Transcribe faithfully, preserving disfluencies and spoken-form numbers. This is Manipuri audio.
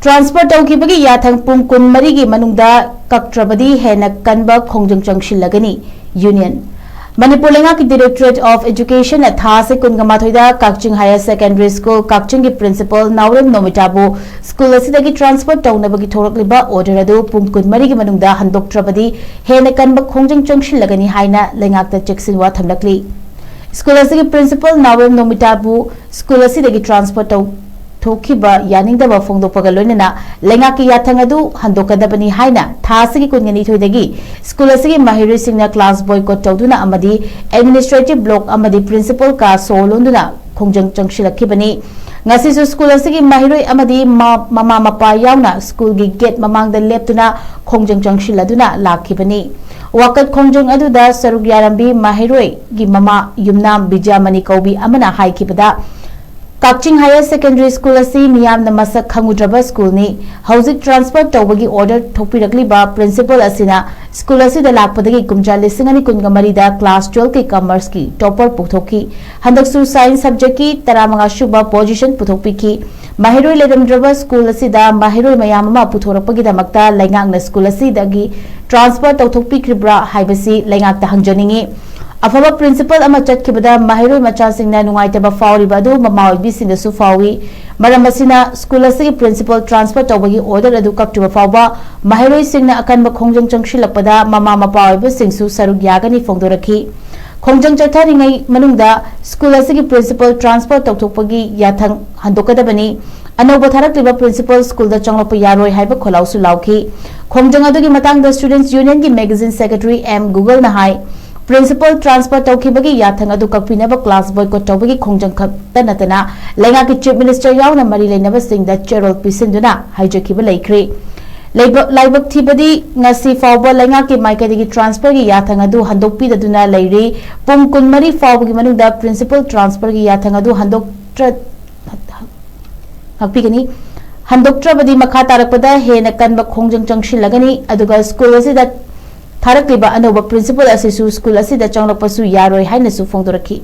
Transfer ꯇꯧꯈꯤꯕꯒꯤ ꯌꯥꯊꯪ ꯄꯨꯡ ꯀꯨꯟꯃꯔꯤꯒꯤ ꯃꯅꯨꯡꯗ ꯀꯛꯇ꯭ꯔꯕꯗꯤ ꯍꯦꯟꯅ ꯀꯟꯕ ꯈꯣꯡꯖꯪ ꯆꯪꯁꯤꯜꯂꯒꯅꯤ꯫ Union꯫ ꯃꯅꯤꯄꯨꯔ ꯂꯩꯉꯥꯛꯀꯤ Directorate of Education ꯅ ꯊꯥ ꯑꯁꯤ ꯀꯨꯟꯒ ꯃꯥꯊꯣꯏꯗ ꯀꯛꯆꯤꯡ Higher Secondary School ꯀꯛꯆꯤꯡꯒꯤ Principal ꯅꯥꯎꯔꯦꯝ ꯅꯣꯃꯤꯇꯥꯕꯨ school ꯑꯁꯤꯗꯒꯤ transfer ꯇꯧꯅꯕꯒꯤ ꯊꯣꯔꯛꯂꯤꯕ order ꯑꯗꯨ ꯄꯨꯡ ꯀꯨꯟꯃꯔꯤꯒꯤ ꯃꯅꯨꯡꯗ ꯍꯟꯗꯣꯛꯇ꯭ꯔꯕꯗꯤ ꯍꯦꯟꯅ ꯀꯟꯕ ꯈꯣꯡꯖꯪ ꯆꯪꯁꯤꯜꯂꯒꯅꯤ ꯍꯥꯏꯅ ꯂꯩꯉꯥꯛꯇ ꯆꯦꯛꯁꯤꯟꯋꯥ ꯊꯝꯂꯛꯂꯤ꯫ School ꯑꯁꯤꯒꯤ Principal ꯅꯥꯎꯔꯦꯝ ꯅꯣꯃꯤꯇꯥꯕꯨ school ꯑꯁꯤꯗꯒꯤ transfer ꯇꯧ ꯊꯣꯛꯈꯤꯕ ꯌꯥꯅꯤꯡꯗꯕ ꯐꯣꯡꯗꯣꯛꯄꯒ ꯂꯣꯏꯅꯅ ꯂꯩꯉꯥꯛꯀꯤ ꯌꯥꯊꯪ ꯑꯗꯨ ꯍꯟꯗꯣꯛꯀꯗꯕꯅꯤ ꯍꯥꯏꯅ ꯊꯥ ꯑꯁꯤꯒꯤ ꯀꯨꯟꯅꯤꯊꯣꯏꯗꯒꯤ school ꯑꯁꯤꯒꯤ ꯃꯍꯩꯔꯣꯏꯁꯤꯡꯅ class boycott ꯇꯧꯗꯨꯅ ꯑꯃꯗꯤ administrative block ꯑꯃꯗꯤ principal ꯀꯥ ꯁꯣ ꯂꯣꯟꯗꯨꯅ ꯈꯣꯡꯖꯪ ꯆꯪꯁꯤꯜꯂꯛꯈꯤꯕꯅꯤ꯫ ꯉꯁꯤꯁꯨ school ꯑꯁꯤꯒꯤ ꯃꯍꯩꯔꯣꯏ ꯑꯃꯗꯤ ꯃ-, ꯃꯃꯥ ꯃꯄꯥ ꯌꯥꯎꯅ school ꯒꯤ gate ꯃꯃꯥꯡꯗ ꯂꯦꯞꯇꯨꯅ ꯈꯣꯡꯖꯪ ꯆꯪꯁꯤꯜꯂꯗꯨꯅ ꯂꯥꯛꯈꯤꯕꯅꯤ꯫ ꯋꯥꯀꯠ ꯈꯣꯡꯖꯪ ꯑꯗꯨꯗ ꯁꯔꯨꯛ ꯌꯥꯔꯝꯕꯤ ꯃꯍꯩꯔꯣꯏꯒꯤ ꯃꯃꯥ ꯌꯨꯝꯅꯥꯝ ꯕꯤꯖꯌꯃꯅꯤ ꯀꯧꯕꯤ ꯑꯃꯅ ꯍꯥꯏꯈꯤꯕꯗ, ꯀꯛꯆꯤꯡ Higher Secondary School ꯑꯁꯤ ꯃꯤꯌꯥꯝꯅ ꯃꯁꯛ ꯈꯪꯉꯨꯗ꯭ꯔꯕ school ꯅꯤ꯫ ꯍꯧꯖꯤꯛ transfer ꯇꯧꯕꯒꯤ order ꯊꯣꯛꯄꯤꯔꯛꯂꯤꯕ principal ꯑꯁꯤꯅ school ꯑꯁꯤꯗ ꯂꯥꯛꯄꯗꯒꯤ ꯀꯨꯝꯖꯥ ꯂꯤꯁꯤꯡ ꯑꯅꯤ ꯀꯨꯟꯒ ꯃꯔꯤꯗ class twelve ꯀꯤ commerce ꯀꯤ topper ꯄꯨꯊꯣꯛꯈꯤ꯫ ꯍꯟꯗꯛꯁꯨ science subject ꯀꯤ ꯇꯔꯥꯃꯉꯥ ꯁꯨꯕ position ꯄꯨꯊꯣꯛꯄꯤꯈꯤ꯫ ꯃꯍꯩꯔꯣꯏ ꯂꯩꯔꯝꯗ꯭ꯔꯕ school ꯑꯁꯤꯗ ꯃꯍꯩꯔꯣꯏ ꯃꯌꯥꯝ ꯑꯃ ꯄꯨꯊꯣꯔꯛꯄꯒꯤꯗꯃꯛꯇ ꯂꯩꯉꯥꯛꯅ school ꯑꯁꯤꯗꯒꯤ transfer ꯇꯧꯊꯣꯛꯄꯤꯈ꯭ꯔꯤꯕ꯭ꯔꯥ ꯍꯥꯏꯕꯁꯤ ꯂꯩꯉꯥꯛꯇ ꯍꯪꯖꯅꯤꯡꯏ꯫ ꯑꯐꯕ principal ꯑꯃ ꯆꯠꯈꯤꯕꯗ ꯃꯍꯩꯔꯣꯏ ꯃꯆꯥꯁꯤꯡꯅ ꯅꯨꯡꯉꯥꯏꯇꯕ ꯐꯥꯎꯔꯤꯕ ꯑꯗꯨ ꯃꯃꯥ ꯑꯣꯏꯕꯤꯁꯤꯡꯗꯁꯨ ꯐꯥꯎꯏ꯫ ꯃꯔꯝ ꯑꯁꯤꯅ school ꯑꯁꯤꯒꯤ principal transfer ꯇꯧꯕꯒꯤ order ꯑꯗꯨ ꯀꯛꯇ꯭ꯔꯤꯕ ꯐꯥꯎꯕ ꯃꯍꯩꯔꯣꯏꯁꯤꯡꯅ ꯑꯀꯟꯕ ꯈꯣꯡꯖꯪ ꯆꯪꯁꯤꯜꯂꯛꯄꯗ ꯃꯃꯥ ꯃꯄꯥ ꯑꯣꯏꯕꯁꯤꯡꯁꯨ ꯁꯔꯨꯛ ꯌꯥꯒꯅꯤ ꯐꯣꯡꯗꯣꯔꯛꯈꯤ꯫ ꯈꯣꯡꯖꯪ ꯆꯠꯊꯔꯤꯉꯩ ꯃꯅꯨꯡꯗ school ꯑꯁꯤꯒꯤ principal transfer ꯇꯧꯊꯣꯛꯄꯒꯤ ꯌꯥꯊꯪ ꯍꯟꯗꯣꯛꯀꯗꯕꯅꯤ꯫ ꯑꯅꯧꯕ ꯊꯥꯔꯛꯂꯤꯕ principal school ꯗ ꯆꯪꯂꯛꯄ ꯌꯥꯔꯣꯏ ꯍꯥꯏꯕ ꯈꯣꯜꯂꯥꯎꯁꯨ ꯂꯥꯎꯈꯤ꯫ ꯈꯣꯡꯖꯪ ꯑꯗꯨꯒꯤ ꯃꯇꯥꯡꯗ Students Union ꯒꯤ magazine secretary M Google ꯅ ꯍꯥꯏ, principal transfer ꯇꯧꯈꯤꯕꯒꯤ ꯌꯥꯊꯪ ꯑꯗꯨ ꯀꯛꯄꯤꯅꯕ class boycott ꯇꯧꯕꯒꯤ ꯈꯣꯡꯖꯪ ꯈꯛꯇ ꯅꯠꯇꯅ ꯂꯩꯉꯥꯛꯀꯤ Chief Minister ꯌꯥꯎꯅ ꯃꯔꯤ ꯂꯩꯅꯕꯁꯤꯡꯗ ꯆꯦꯔꯣꯜ ꯄꯤꯁꯤꯟꯗꯨꯅ ꯍꯥꯏꯖꯈꯤꯕ ꯂꯩꯈ꯭ꯔꯦ꯫ ꯂꯩꯕ-, ꯂꯥꯏꯕꯛ ꯊꯤꯕꯗꯤ ꯉꯁꯤ ꯐꯥꯎꯕ ꯂꯩꯉꯥꯛꯀꯤ ꯃꯥꯏꯀꯩꯗꯒꯤ transfer ꯒꯤ ꯌꯥꯊꯪ ꯑꯗꯨ ꯍꯟꯗꯣꯛꯄꯤꯗꯗꯨꯅ ꯂꯩꯔꯤ꯫ ꯄꯨꯡ ꯀꯨꯟꯃꯔꯤ ꯐꯥꯎꯕꯒꯤ ꯃꯅꯨꯡꯗ principal transfer ꯒꯤ ꯌꯥꯊꯪ ꯑꯗꯨ ꯍꯟꯗꯣꯛꯇ꯭ꯔ-, ꯉꯥꯛꯄꯤꯒꯅꯤ꯫ ꯍꯟꯗꯣꯛꯇ꯭ꯔꯕꯗꯤ ꯃꯈꯥ ꯇꯥꯔꯛꯄꯗ ꯍꯦꯟꯅ ꯀꯟꯕ ꯈꯣꯡꯖꯪ ꯆꯪꯁꯤꯜꯂꯒꯅꯤ, ꯑꯗꯨꯒ school ꯑꯁꯤꯗ ꯊꯥꯔꯛꯂꯤꯕ ꯑꯅꯧꯕ principal ꯑꯁꯤꯁꯨ school ꯑꯁꯤꯗ ꯆꯪꯂꯛꯄꯁꯨ ꯌꯥꯔꯣꯏ ꯍꯥꯏꯅꯁꯨ ꯐꯣꯡꯗꯣꯔꯛꯈꯤ꯫